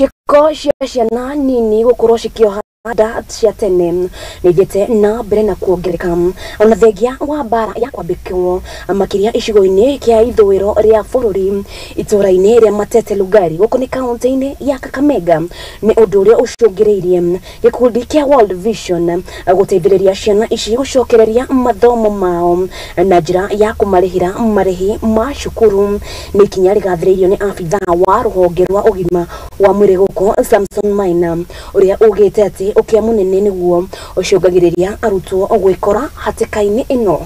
Ciĩko cia ciana nini gũkorwo cikĩoha nda cia tene nĩithiĩte na mbere na kuongerereka ona thengia wa mbara ya kwambĩkwo makĩria icigo-inĩ kĩa ithũĩro rĩa bũrũri itũũra-inĩ rĩa Matete Lugari gũkũ nĩ kaunti-inĩ ya Kakamega. Nĩ ũndũ ũrĩa ũcũngĩrĩirie gĩkundi kĩa World Vision gũteithĩrĩria ciana ici gũcokereria mathomo mao na njĩra ya kũmarĩhĩra marĩhi ma cukuru. Nĩ ikinya rĩgathĩrĩirio nĩ abithaa wa rũhonge rwa ũgima wa mwĩrĩ gũkũ Samson Maina ũrĩa ugĩte atĩ ũkĩa mũnene nĩguo ũcũngagĩrĩria arutwo gwĩkora hatĩka-inĩ ĩno.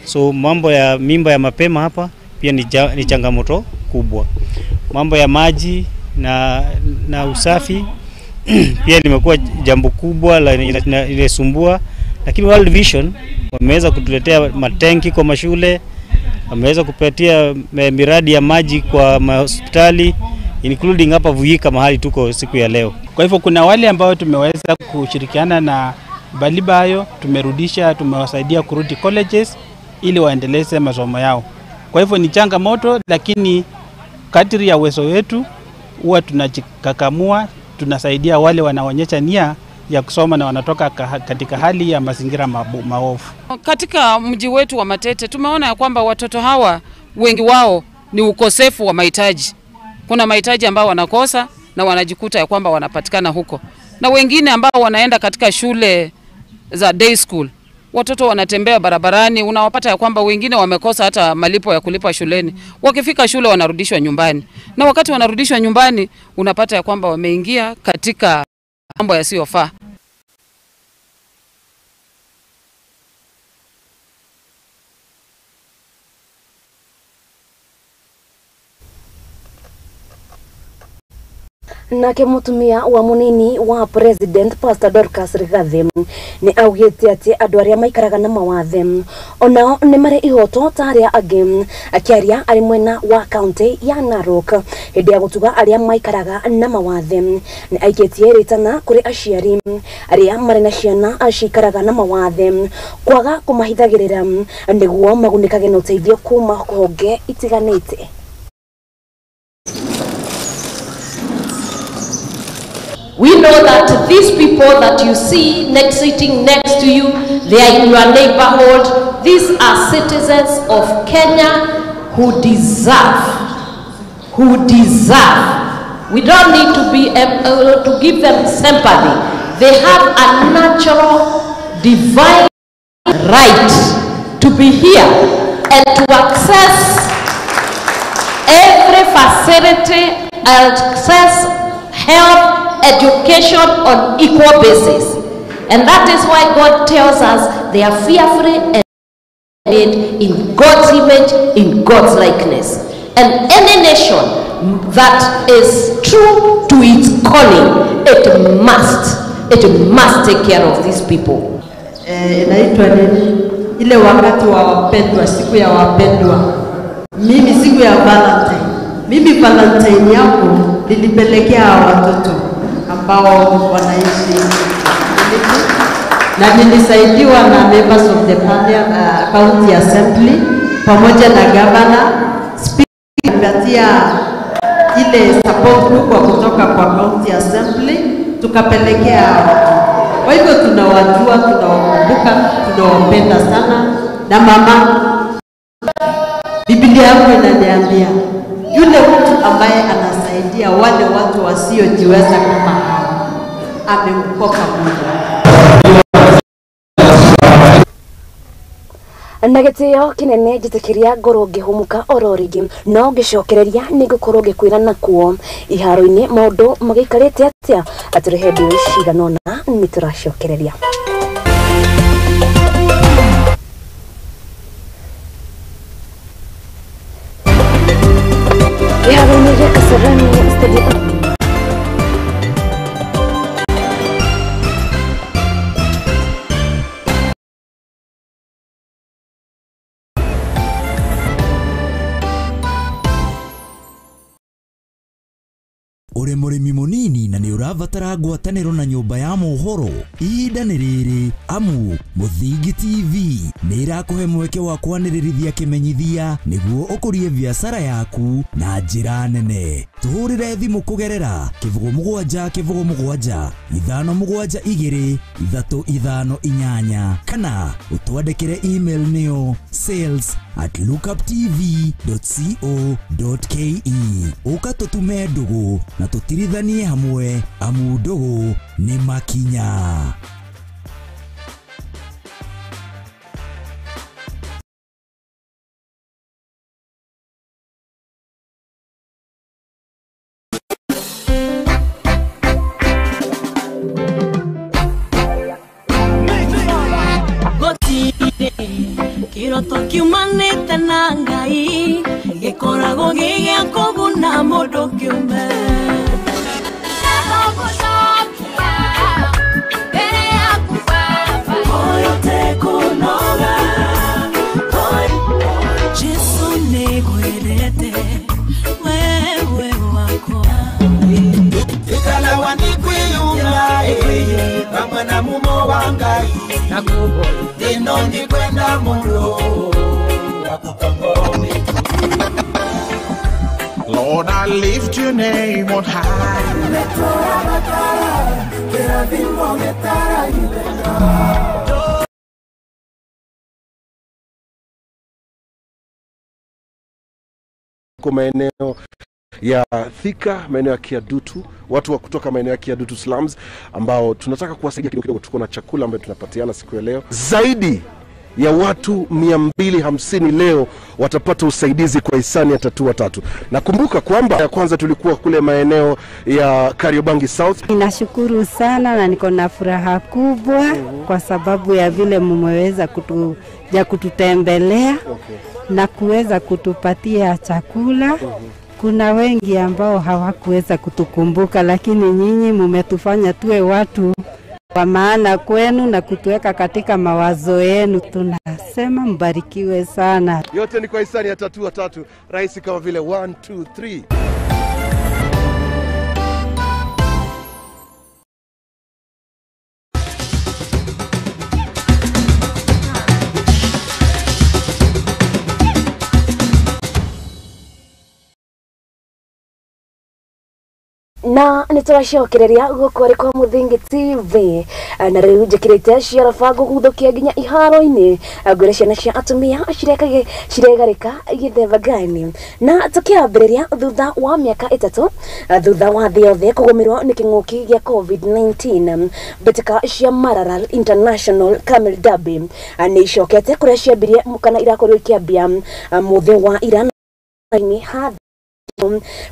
So mambo ya mimba ya mapema hapa pia ni changamoto kubwa. Mambo ya maji na usafi pia limekuwa jambo kubwa la inasumbua, lakini World Vision wameweza kutuletea matenki kwa mashule, wameweza kupatia miradi ya maji kwa hospitali including hapa Vuyika mahali tuko siku ya leo. Kwa hivyo kuna wale ambao tumeweza kushirikiana na Balibayo, tumerudisha, tumewasaidia kurudi colleges ili waendeleze masomo yao. Kwa hivyo ni changamoto, lakini kadri ya uwezo wetu huwa tunajikakamua, tunasaidia wale wanaonyesha nia ya kusoma na wanatoka katika hali ya mazingira maovu. Katika mji wetu wa Matete tumeona ya kwamba watoto hawa wengi wao ni ukosefu wa mahitaji. Kuna mahitaji ambao wanakosa na wanajikuta ya kwamba wanapatikana huko. Na wengine ambao wanaenda katika shule za day school, watoto wanatembea barabarani, unawapata ya kwamba wengine wamekosa hata malipo ya kulipa shuleni. Wakifika shule wanarudishwa nyumbani. Na wakati wanarudishwa nyumbani unapata ya kwamba wameingia katika mambo yasiyofaa. Nake mutumia wa munini wa President Pastor Dorcas Rigathi ni augite ati andu aria maikaraga na mawathe onao ni mari ihoto ta aria angi. Akiaria ari mwena wa kaunti ya Narok hindi ya gutuga aria maikaraga na mawathe ni aikitie ritana kuri aciari aria mari na ciana acikaraga na mawathe kwaga kumahithagirira niguo magunikage na uteithio kuma honge itiganite. We know that these people that you see sitting next to you, they are in your neighborhood. These are citizens of Kenya who deserve. We don't need to be to give them sympathy. They have a natural, divine right to be here and to access every facility, access health, education on equal basis. And that is why God tells us they are fearfully and made in God's image, in God's likeness. And any nation that is true to its calling, it must take care of these people. Inaitwa nini? Ile wakati wa wapendwa, siku ya wapendwa. Mimi siku ya Valentine. Mimi Valentine yangu nilipelekea watoto ambao wanaishi na nilisaidiwa na members of the county assembly pamoja na governor, speaker ile support kubwa kutoka kwa county assembly tukapelekea watu. Kwa hivyo tunawajua, tunawakumbuka, tunawapenda sana. Na mama, Biblia yangu inaniambia yule mtu ambaye anasaidia wale watu wasiojiweza kama hao amemkopa Mungu. Na gitio kinene njitikiria ngorwo ngihumuka oro ringi no ngicokereria ni ngukorwo ngikwira nakuo iharo-ini maundu magiikarite atia aturehe ndio cigana ona ni turacokereria. Iharo-ini gĩa Kasarani Stadium. Uri murimi munini na ni urabatara ngwataniro na nyumba ya mohoro ihinda ni riri amu Muthingi TV ni irakuhe mweke wa kwanĩrĩrithia kĩmenyithia nĩguo ũkũrie biacara yaku na njĩra nene. Tũhũrĩre thimũ kũgerera 07 07 5 7 2 3 5 8 kana ũtwandĩkĩre email nĩyo sales@lookuptv.co.ke. Ũka tũtume ndũgũ na tũtirithanie hamwe amu ndũgũ nĩ makinya. Kiroto kiumanĩte na Ngai gĩkoragwo gĩ gĩa kũguna mũndũ kĩũmbe. Jesu nĩngwendete wewe wakwa. Ikalawa nikwiyuma pamwe na mumo wa Ngai na kubo ino nikwenda muno. Lord, I lift your name on high. Maeneo ya Thika, maeneo ya Kiadutu, watu wa kutoka maeneo ya Kiadutu slums ambao tunataka kuwasaidia kidogo kidogo. Tuko na chakula ambayo tunapatiana siku ya leo. Zaidi ya watu 250 leo watapata usaidizi kwa hisani ya Tatua Tatu. Nakumbuka kwamba ya kwanza tulikuwa kule maeneo ya Kariobangi South. Ninashukuru sana na niko na furaha kubwa kwa sababu ya vile mmeweza kututembelea na kuweza kutupatia chakula. Kuna wengi ambao hawakuweza kutukumbuka, lakini nyinyi mmetufanya tuwe watu wa maana kwenu na kutuweka katika mawazo yenu. Tunasema mbarikiwe sana. Yote ni kwa hisani ya Tatua Tatu, rahisi kama vile 1 2 3. Na nitũracokereria gũkũ arĩ kwa Mũthingi TV na rĩu njĩkĩrĩte ciaraba ngũguthũkia nginya iharo-inĩ ngwĩre ciana cia atumia ciregarĩka gĩthemba gani. Na tũkĩambĩrĩria thutha wa mĩaka 3 thutha wa thĩ yothe kũgũmĩrwo nĩ kĩng'ũki gĩa COVID-19, mbĩtĩka cia Maralal International Camel Derby nĩ icokete kũrĩa ciambirie kana irakorirwo ikĩambia mũthĩ wa ira ha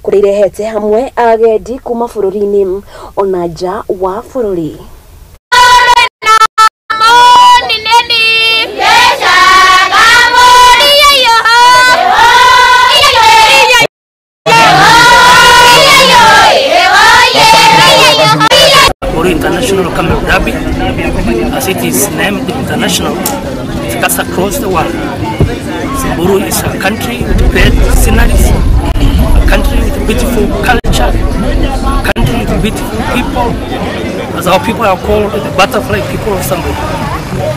kũrĩa irehete hamwe agendi kuma bũrũri-inĩ ona nja wa bũrũri. International Camel Derby, as it is named international, it cuts across the world. Samburu is a country with great sceneries, a country with beautiful culture, a country with beautiful people, as our people are called the butterfly people of Samburu.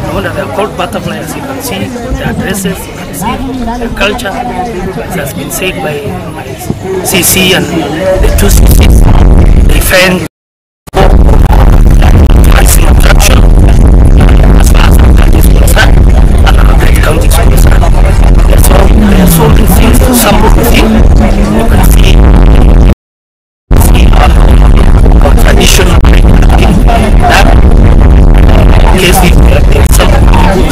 No wonder they are called butterfly, as you can see their dresses, you can see their culture, as has been said by my CC and the two CCs, they defend attraction as far as our country is concerned and our great county is concerned. There are so many things to Samburu see. You can see our traditional that in case if there are some who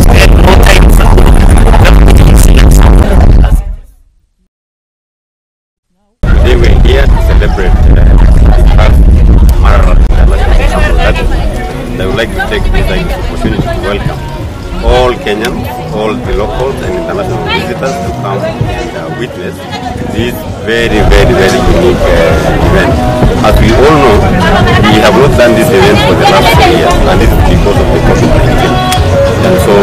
spend more time for. Today we are here to celebrate the first Maralal International Camel Derby. I would like to take this opportunity to welcome all Kenyans, all the locals and international visitors to come and witness this very, very, very unique event. As we all know, we have not done this event for the last 4 years, and this is because of the COVID-19. And so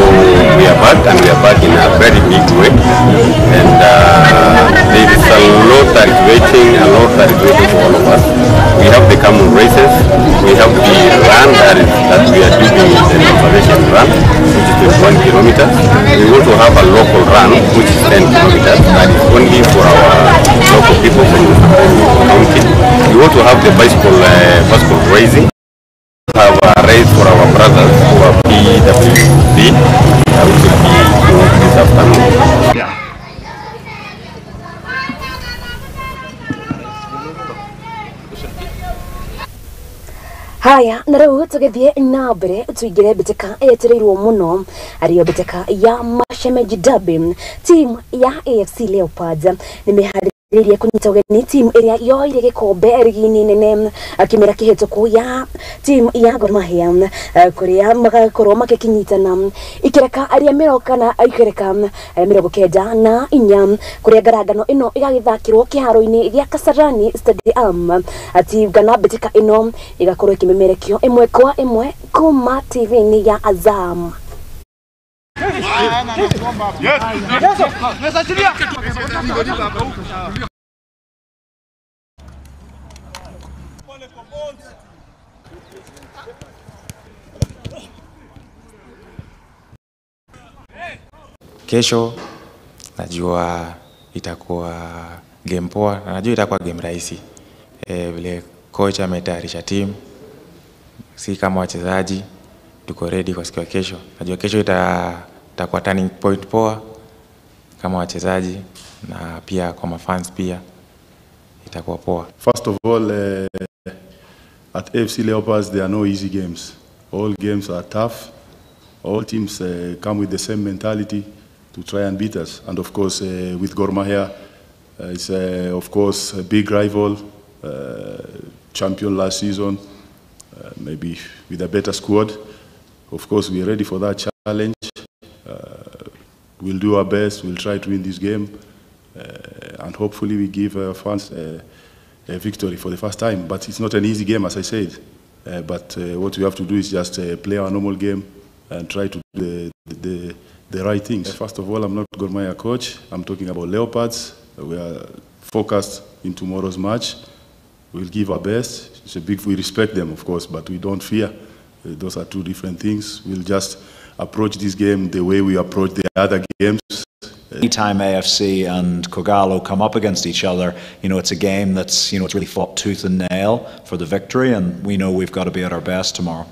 we are back, and we are back in a very big way. And there is a lot that is waiting, a lot that is waiting for all of us. We have the camel races, we have the run that we are doing, the conservation run, which is 21 kilometers. We also have a local run, which is 10 kilometers, that is only for our local people from the county. We also have the bicycle racing. We have a race for our brothers who are PWD, which will be this afternoon. Yeah. Haya, na rĩu tũgĩthiĩ na mbere tũingĩre mbĩtĩka yetereirwo mũno ariyo mbĩtĩka ya Mashemeji Derby. Team ya AFC Leopards nĩmeharĩrĩirie kũnyita ũgeni team ĩrĩa yoire gĩkombe rigi-inĩ nene kĩmera kĩhĩtũku ya team ya Gor Mahia kũrĩa magakorwo magĩkinyitana ikereka arĩa mĩroka na ikereka 94 kũrĩa ngarangano ĩno ĩgagĩthakĩrwo kĩharo-inĩ gĩa Kasarani Stadium. Ati gana mbĩtĩka ĩno ĩgakorwo ĩkĩmemerekio ĩmwe kwa ĩmwe kuma TV-inĩ ya Azam. Kesho najua itakuwa game poa na najua itakuwa game rahisi. Vile coach ametayarisha team, Si kama wachezaji tuko ready kwa siku ya kesho. Najua kesho itakuwa turning point poa kama wachezaji na pia kwa mafans pia itakuwa poa. First of all, at AFC Leopards there are no easy games. All games are tough. All teams come with the same mentality to try and beat us. And of course, with Gor Mahia, it's of course a big rival, champion last season, maybe with a better squad. Of course, we are ready for that challenge. We'll do our best. We'll try to win this game, and hopefully we give our fans a victory for the first time. But it's not an easy game, as I said. But what we have to do is just play our normal game and try to do the right things. First of all, I'm not Gor Mahia coach. I'm talking about Leopards. We are focused in tomorrow's match. We'll give our best. It's a big, we respect them, of course, but we don't fear. Those are two different things. We'll just approach this game the way we approach the other games. Anytime AFC and Kogalo come up against each other, you know, it's a game that's, you know, it's really fought tooth and nail for the victory, and we know we've got to be at our best tomorrow.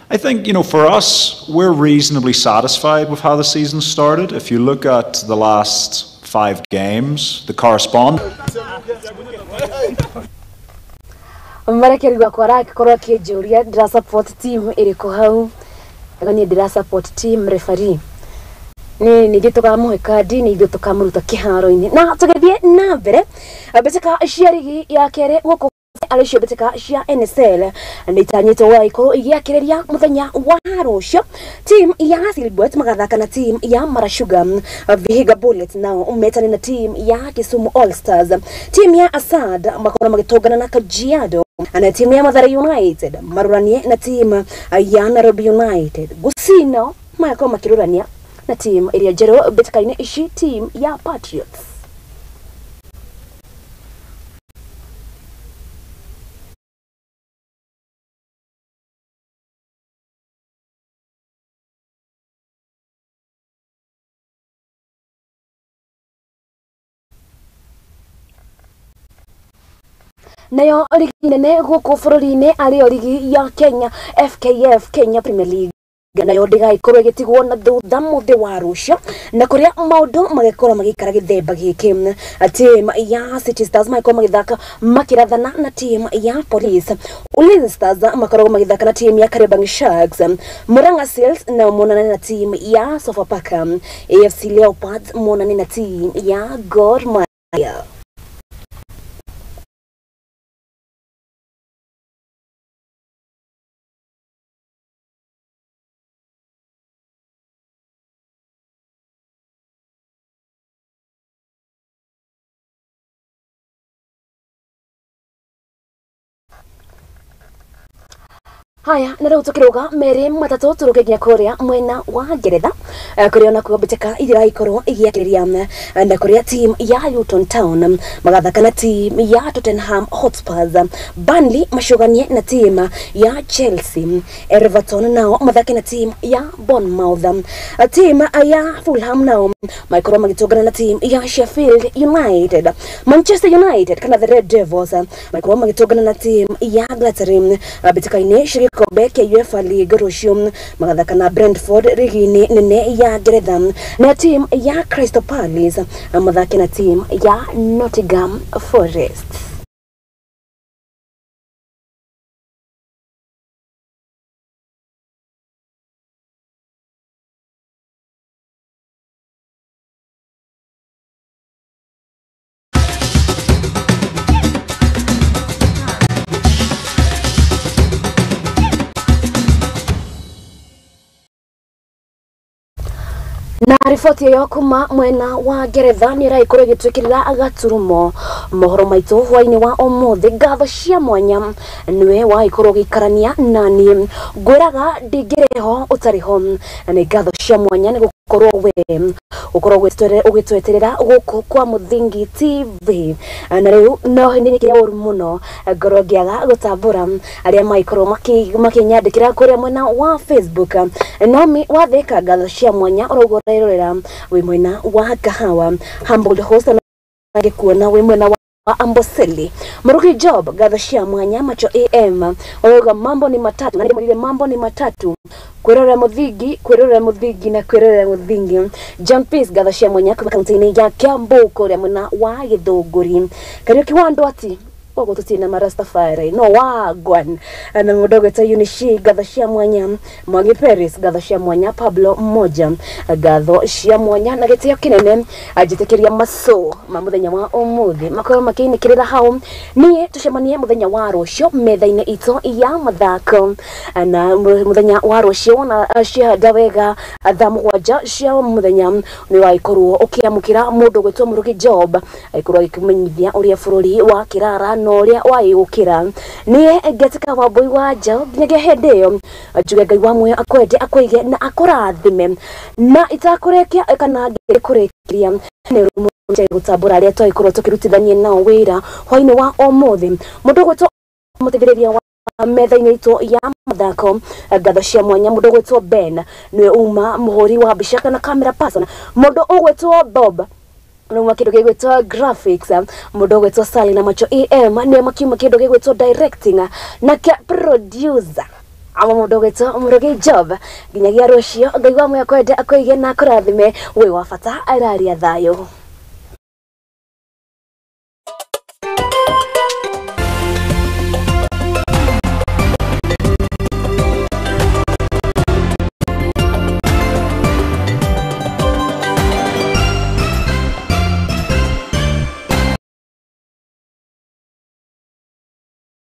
I think, you know, for us, we're reasonably satisfied with how the season started. If you look at the last 5 games, the correspond. Marekeri gwakwa arakorwo akĩnjũria ndĩra support team ĩrĩkũ hau, niĩ ndĩra support team referee. Ni ningĩ tũkamũhe kandi nĩ ithuĩ tũkamũruta kĩharo-inĩ. Na tũgĩthiĩ na mbere, mbĩtĩka cia rigi ya kerĩ gũkũ arĩ cio mbĩtĩka cia NSL nĩ itanyĩtwo gũgagĩkorwo igĩakĩrĩria mũthenya wa rũciũ. Team ya Silbert magathaka na team ya Mara Sugar, Vihiga Bullets nao metane na team ya Kisumu All Stars. Team ya Asad makorwo magĩtũngana na Kajiado, na team ya Mathare United marũranie na team ya Nairobi United. Gusii nao magakorwo makĩrũrania na team ĩrĩa njerũ mbĩtĩka-inĩ ici, team ya Patriots. Nayo rigi nene gũkũ bũrũri-inĩ arĩyo rigi ya Kenya FKF Kenya Premier League nayo ndĩgagĩkorwo ĩgĩtigwo na thutha mũthĩ wa rũciũ, na kũrĩa maũndũ magĩkorwo magĩikara gĩthemba gĩkĩ. Team ya City Stars magĩkorwo magĩthaka makĩrathana na team ya Police. Ulinzi Stars makoragwo magĩthaka na team ya Kariobangi Sharks. Murang'a Seals nao monane na team ya Sofapaka. AFC Leopards monane na team ya Gor Mahia. Haya, na rĩu tũkĩrũga merĩ matatũ tũrũge nginya kũrĩa mwena wa Ngeretha, kũrĩa onakuo mbĩtĩka iraikorwo igĩakĩrĩria, na kũrĩa team ya Luton Town magathaka na team ya Tottenham Hotspurs, Burnley macũganie na team ya Chelsea, Everton nao mathake na team ya Bournemouth, team ya Fulham nao maikorwo magĩtũngana na team ya Sheffield United, Manchester United kana the Red Devils maikorwo magĩtũngana na team ya Galatasaray. Mbĩtĩka-inĩ gĩkombe kĩa UEFA League rũciũ magathaka na Brentford rigi-inĩ nene ya Ngeretha, na team ya Crystal Palace mathake na team ya Nottingham Forest. Na riboti ĩyo kuma mwena wa Ngeretha nĩ ĩragĩkorwo ĩgĩtwĩkĩrĩra gaturumo mohoro maitũ hwainĩ wa ũmũthĩ. Ngatho cia mwanya nĩwe wagĩkorwo ũgĩikarania nani, ngwĩraga ndingĩrĩ ho ũtarĩ ho. Nĩ ngatho cia mwanya nĩ gũkorwo we ũkorwo ũgĩtweterera gũkũ kwa Mũthingi TV. Na rĩu no nĩ kĩrĩa ũru mũno ngorwo ngĩaga gũtambũra arĩa magĩkorwo makĩnyandĩkĩra kũrĩa mwena wa Facebook. Naomi Watheka, ngatho cia mwanya ũrauga ũrerorera wĩ mwena wa Kahawa. Humbled Host ngĩkuona wĩ mwena wa Amboseli. Murugi Job ngatho cia mwanya Macho AM oiga mambo ni matatu na ndimurire mambo ni matatu, kwirorera muthingi, kwirorera muthingi na kwirorera muthingi. John Peace ngatho cia mwanya kuma kaunti-inĩ ya Kiambu kuria mwena wa Githunguri. Kariuki wa Ndwati koguo tutina marastafari no wagwan na mundu gwetwo Unishi ngatho cia mwanya, Mwangi Paris ngatho cia mwanya, Pablo Mmoja ngatho cia mwanya na gitio kinene anjitikiria maso ma muthenya wa umuthi makorwo makiinikirira hau. Nie tucemanie muthenya wa rucio metha-ini itu ya mathako na muthenya wa rucio na ciahanda wega thaa 7 cia muthenya ni waikorwo ukiamukira mundu gwetwo Murugi Job aikorwo agikumenyithia uria bururi wa kirara na uria waigukira. Nie ngetika Wambui wa Njaũ nginyagia hindi iyo njuge Ngai wa muoyo akwende akũige na akũrathime na itakũrekia kana ngĩkũrĩkĩria nĩ rũmũ gũtambũra arĩa twagĩkorwo tũkĩrutithania nao wĩra hwainĩ wa ũmũthĩ. Mũndũ gwĩtwo mũteithĩrĩria wa metha-inĩ itũ ya mathako ngatho cia mwanya, mũndũ ũgwĩtwo Ben nĩwe uma mũhũri wa mbica kana camera person, mũndũ ũgwĩtwo Bob nĩuma kĩndũ gĩgwĩtwo graphics, mũndũ ũgwĩtwo Sally na Macho AM nĩwe makiuma kĩndũ gĩgwĩtwo directing nake producer ama mũndũ ũgwĩtwo Murugi Job. Nginyagia rũciũ Ngai wa muoyo akwende akũige na akũrathime, wĩ wa bata araria thayũ.